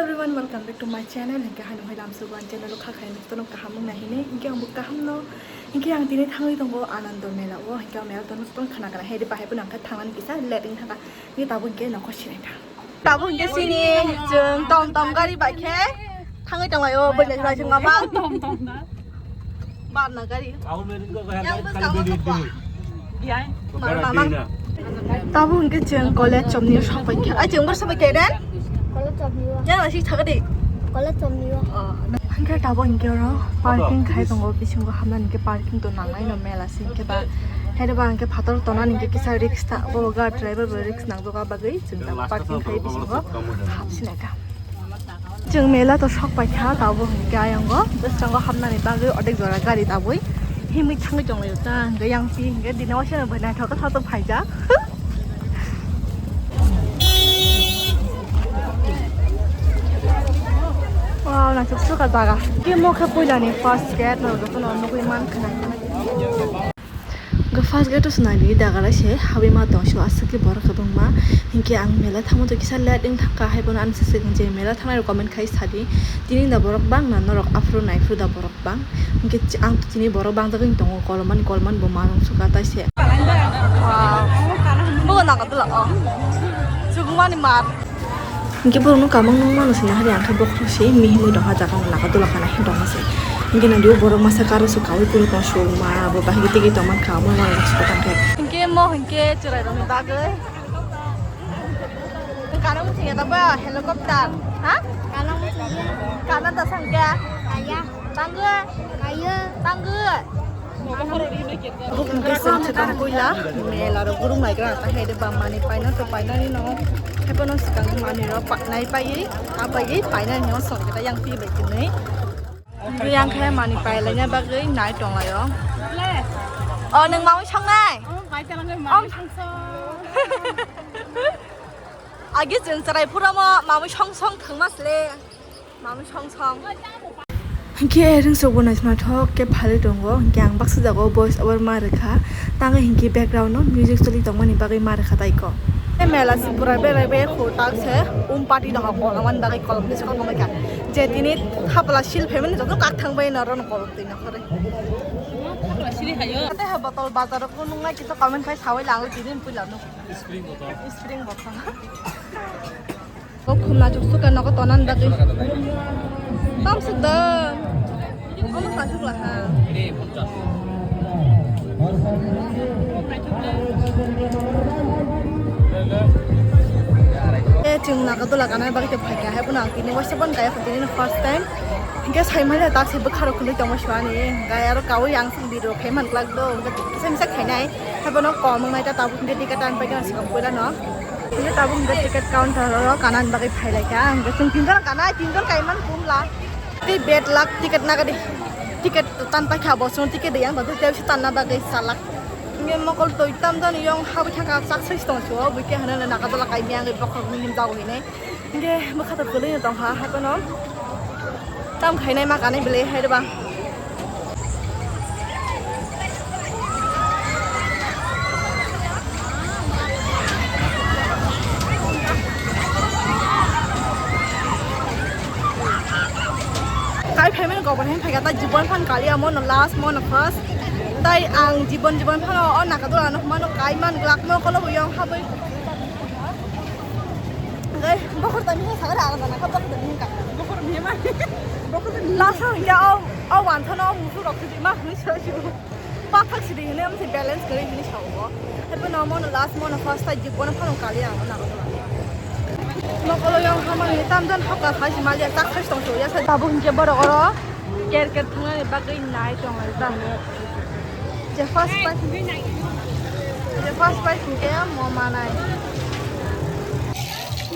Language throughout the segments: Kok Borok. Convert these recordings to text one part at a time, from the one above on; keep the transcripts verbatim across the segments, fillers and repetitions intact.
Everyone, welcome back to my channel. Hinkhe haino hai lamsugo ang channel o kha khai nokto no kaham wng nai hinwi. Hinkhe ang bo kaham no. Hinkhe ang tini thangwi tongo Anando Mela o. Hinkhe ang mela tono tong khana kana hai de bahai bo nang kha thangnani kisa late wng thangkha. Hinkhe tabuk hinkhe nokho sinai kha. Tabuk hinkhe sini chwng tom tom gari bai khe thangwi tong lai o bwlai bai chwng mama. Barna gari. Yang bwskango thokba. Mamang. Tabuk hinkhe chwng college chomni o sok bai kha. Ai chwng bor sok bai kha den? College chomni o. Yang lasi thakadi. College chomni o. Hinkhe tabuk hinkhe oro parking khai tongo, bisingo hamnani hinkhe parking to nangnai no mela se hinkhe ba. Hai ba hinkhe phator tona hinkhe kisa risk ta bo ga driver bo risk nang doga bagwi chwng ta parking khai bisingo hapsinai kha. Chwng mela to sok pai kha, tabuk hinkhe ayang o bwskango hapnani bagwi odek jora gari tabwi himwi thangwi tonglaio ta, hinkhe yang pi hinkhe dina waisa no bai naithok khe satok phaijak. Wow, naithok suka jaga. Khe mo khe puilani first gate no jotono nugwi mankha. Hwnkhe first gate o swnamwi dagalaise habwi ma tong sio aswk khe borok kwbangma. Hinkhe ang mela thangma to kisa late wng thangkha, haiphano ani swk swk je mela thangnai rok comment khai sadi. Tini da borok bangna norok aphuru naiphuru da borok bang. Hinkhe ang to tini borok bangjagwi tongo, kolomani kolomani bo ma rung suka taise. Wow. Bo naga dula o. Chukmani mar. Hinkhe borokno kamang nung mano se nahari ang khe bokhorok se mihimwi tongha jaga no naga dula kana hin tongma se. Hinkhe nang dio borok masa karo se kaui puri tong suma bo bahai tigi tongman kha omo mano se tang khe. Hinkhe mo hinkhe chwrai rokni bagwi. Kana muchung ya tabo helicopter. Ha? Kana muchung ya. Kana ta sangkya. Kaya. Tanggo. Kaya. Tanggo. Abo hwnkhe chwng swkang puila mela rok gurung naigra ta hai de bam manwi paina to painani no haiphano swkang manwi rok painai paiwi abaiwi painani no song khe yang pi bai tini. Yang khe manwi pailaina bagwi nai tonglaio. O nwng mamwi songnai? Agi chwng chwrai phuramo mamwi song song thwngma sle. Mamwi song song. Hinkhe ring sok bo naisingthok khe phalwi tongo, hinkhe ang baksa jagao voice over ma rwkha, tangwi hinkhe background o music choli tongmani bagwi ma rwkha taiko. Mela se bwrai berai bai kho tak se um party no hok kolomani bagwi kolom ni sokol tongwi kha. Je tini khapla sil phaimani joto kak thang bai norok no kolom twi nokho rwi. Tei ha botol bazar o nungnai kisa comment khai sawi lang tini puila nuk. Spring botol. Spring botol. O khum naithok suka nogo tonan bagwi. Tam suk da. Omo sa suk laha. E chwng naga dola kana bagwi te phaikha hai phano ang tini waisa bon kaya tini first time. Hinkhe sai manya tak se bwkha rok khwlwi tongma suani. Hinkhe aro kaui ang song video khai man glak do. Hinkhe kisa misa khainai. Hai bono kom wngnai ta tabuk hinkhe ticket tan paikha sikam puila no. Hinkhe tabuk hinkhe ticket counter oro kanani bagwi phailaikha. Hinkhe chwng tinjon kanai, tinjon kaiman kumla. Tei bet lak ticket nagadi. Ticket tan paikha bo chwng ticket de yang tei tei tanna bagwi salak. Hinkhe mokol toi tamjani yong habwi thangkha chak sai tong sio. Buikhe hwnwi naga dola kaimya wngwi bokhorok ni himjago hinwi. Hinkhe bwkha to kwlwino tongkha, hai phano tam khainai ma kanai belai hai rwba. Kai phaimani kobor hai phaikha ta jibon phan kaliya mono last mono first. Tai ang jibon jibon phano o naga dola no humano kai man glak no kolo buyong habwi. Bokhor tani he sagare ala jana kha bokhor tani ka. Bokhor ni ma. Bokhor ni. Last ya o o wan thano musu rok sidi ma hni sa ju. Pathak sidi hne am se balance kare hni sa o. Hebo no mono last mono first time jibon phano kali ang na. Mokolo yang hamani tamdan hokka khai si mali tak khai tong so ya sa. Tabuk hinkhe borok oro. Ker ker thwngnani bagwi nai tonglai ba. Je first prize, je first prize hinkhe mo manai.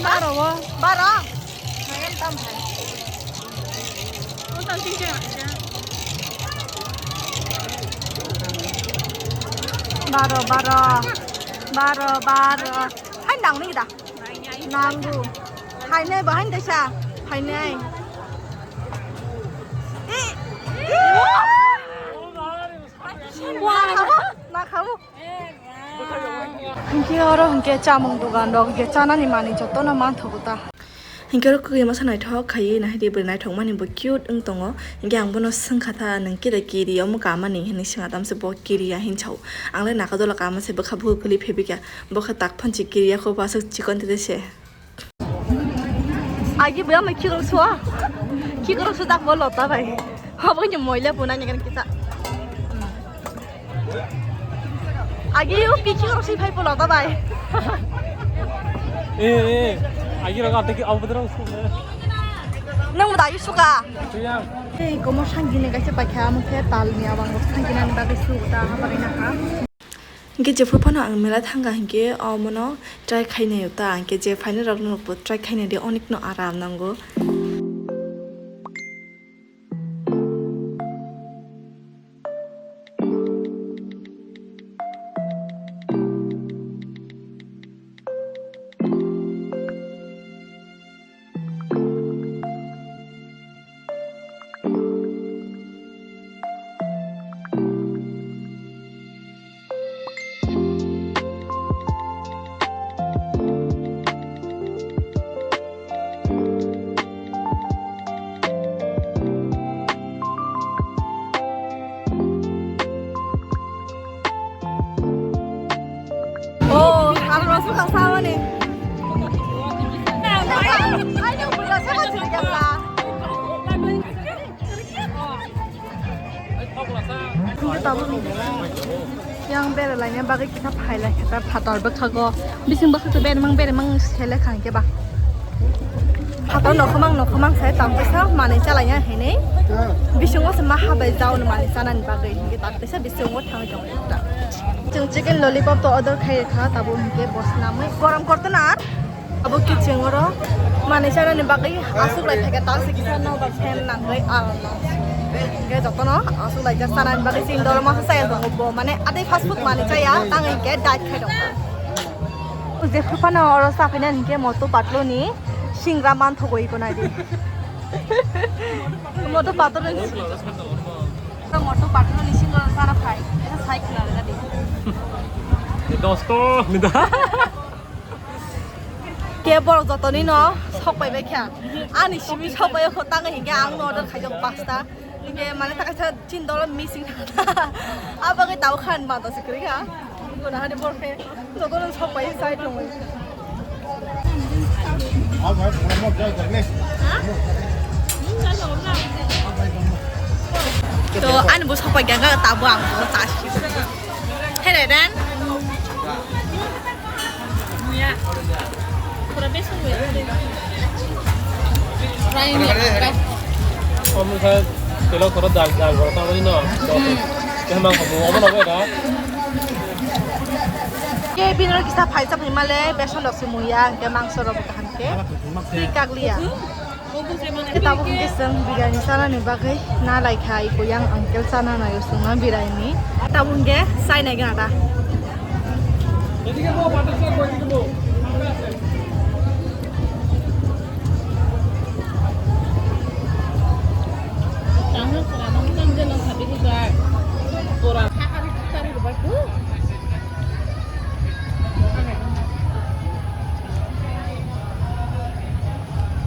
Baro o. Baro? Mayam tam hai. Baro, baro. Baro, baro. Hai nang ni da. Nango. Phainai bo haino kaisa. Phainai. Nakhamu, nakhamu. Hinkhe oro hinkhe chamung dogan rok hinkhe chanani manwi jotono manthogo ta. Hinkhe oro kwrwi masa naithok khaiwi nahidi bwrwi naithokmani bo cute wng tongo. Hinkhe ang bono swngkha tha, "Nwng kida kiri omo kamani?" hinwi swngkha, tamse bo kiriya hinwi sao. Ang le nakadola kama se bwkha bukhuk kwlwi phebikha. Bo khe tak phanchi kiriya kho, bo aswk chikon tete se. Agi bo ama khikrok suo. Khikrok sujak bo lota bai. Obo ni moila punani kan kita. Agi yo kichi rok si phai polo ta bai. Eh, eh, agi rok ate ki abu drong su. Nang mo dagi suka. Tuyang. Ei, komo sangini kaisa paikha, amo khe talni abang rok sanginani bagwi sugo ta, habarwi nakha. Hingke jephuru phano ang mela thangkha hingke omono try khainai ta, hingke je phainai rok no bo try khainai di, onek no aram nango. Oh, aro rosok ka samani. Ayo, buka sama sini kata. Yang bere laina bagwi kita phailai kata phatar bwkhago. Bising bwkhak to bere mang bere mang sele khang ke ba. Phatar nokhomang nokhomang sai tang kisa manwi chalai ya hene. Bisingo se ma habai jaun manwi chanani bagwi hingke tang kisa bisingo thangwi tongo ta. Chwng chicken lollipop to order khai kha, tabo hingke bo swnamwi gorom kortona. Abo kitchen oro manwi chanani bagwi aswk lai phaikha, ta se kisa no ba fan nangwi aram no. Hingke jotono aswk lai jak chanani bagwi chini doro masa chaya tongo bo, mane adai fast food manwi chaya, tang hingke diet khai tongo. Jephru phano oro chapinani hingke motu patlu ni singra manthogo iko naidi. Motu patlu ni, motu patlu ni singra chana phai, esa sai khna rega di. Dosto, nida. Ke borok jotoni no sok pai bai kha. Ani simi sok pai kho, tang hingke ang no order khai jok pasta. Hingke mane ta kaisa chin dolo missing. Abo ke tau khan ma to sikri kha. Guna hade bor khe. Joto no sok pai sai tong. To ani bo sok pai kha, tabo ang bo chasi. Here den. Omo khe telo khoro dag dag rok tangmani no. Khe mang khamu omo no bai da. Ke bini rok kisa phaisa phai male beson rok se muya, hingke mangso rok kaham ke. Twi kaglia. Tabuk hingke chwng biryani chanani bagwi na lai kha, iko yang uncle chana naio chwngno biryani. Tabuk hingke chai nai gana da.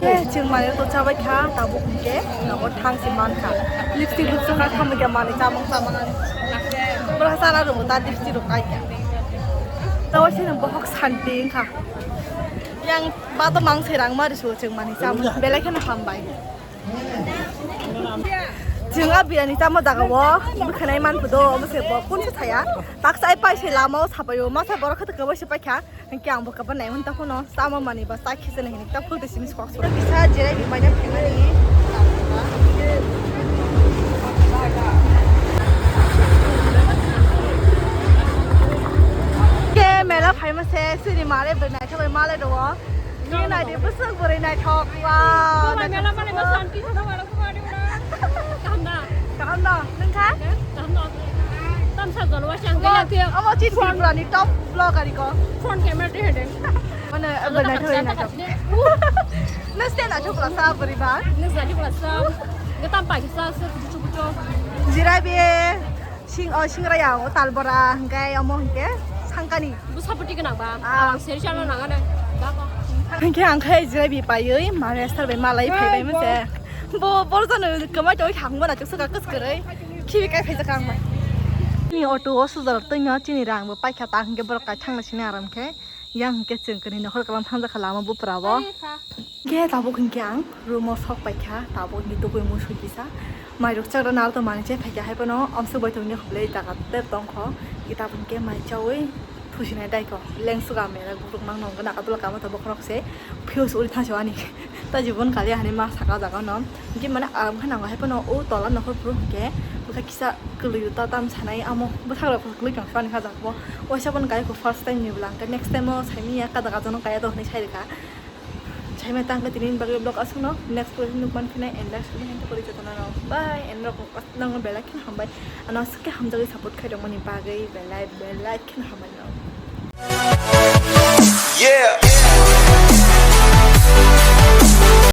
Eh, chwng manwi to chabai kha, tabuk hwnkhe nogo thang se man kha. Lipstick lipstick kha, tamo khe manwi chamung chamung ani. Bwrwi chana rwngbo ta lipstick rok kai kha. Tamo chini bohok santi wngkha. Yang ba to mang se rang mari so chwng manwi chamung belai kheno hambai. Chwng a biryani chamo jaga o bwkhanai man phudo, omo se bo kun se thaya. Baksa ai pai se lama o sapai o, masa borok khe to kwbai se pai kha. Hingke ang bo kabar nai hwn ta phano, chama mani ba chai khe chana hini ta phul de simi swk swk. Kisa jirai bi maina phaimani. Ke mela phaima se sini mare bwrwi naithok bai male do. Ni nai de bwswk bwrwi naithok. Wow. Mela mani ba santi thana wala. Kaham da? Kaham da. Nung kha? Kaham da. Tamsa jolwa chang kaya kaya. Amo chini Tripura ni top vlogger ko. Front camera de hede. Mane agar na thoi na. Na stand acho pura sa bari ba. Na sa di pura sa. Gatam pa sa sa kuchu kuchu. Jirai be. Sing, o, singra ya, o, talbora, hingke, omo hingke, sangkani. Bu sapoti gwnang ba? Ah. Ang seri chalo nang ane. Ba ko. Hingke ang khe jalebi paiwi mare sar bai malai phaibai mose. Bo borjano kwmai twi khang bona chuksa ka kwskwrwi. Khibi kai phaijak ang bai. Ni auto o sujak twi no chini rang bo paikha ta hingke borok kai thangna sini aram khe. Yang hingke chwng kani nokhor kalam thangjak kha lama bupra bo. Khe tabuk hingke ang room o sok paikha tabuk ni tugui musui kisa. Mairok chakra nal to mani che phaikha hai bono amsuk bai tongni khublei jaga tep tongkho. Kitab hingke mai chawi thusinai daikho lengsuga mera guruk mang nong gana kadula kama to bokhorok se. Phius uri thangsio ani ta jibon kali hani ma saka jaga no. Hingke mane aram khe nango hai bono o tola nokhor phuru hingke bwkha kisa kwlwi ta tam sanai amo bwthak rok kwlwi tong sani kha jang bo. Waisa bono kai ko first time ni bwlang next time o saimanya kada kajono kaya to hinwi sai rikha. Saimanya tang khe tini bagwi vlog aswkno next vlog nukman phina and next vlog hingke pori jotono bye and rok nang belai kheno hambai. Ano aswk khe hamjagwi support khai rokmani bagwi belai belai kheno hambai no. Yeah.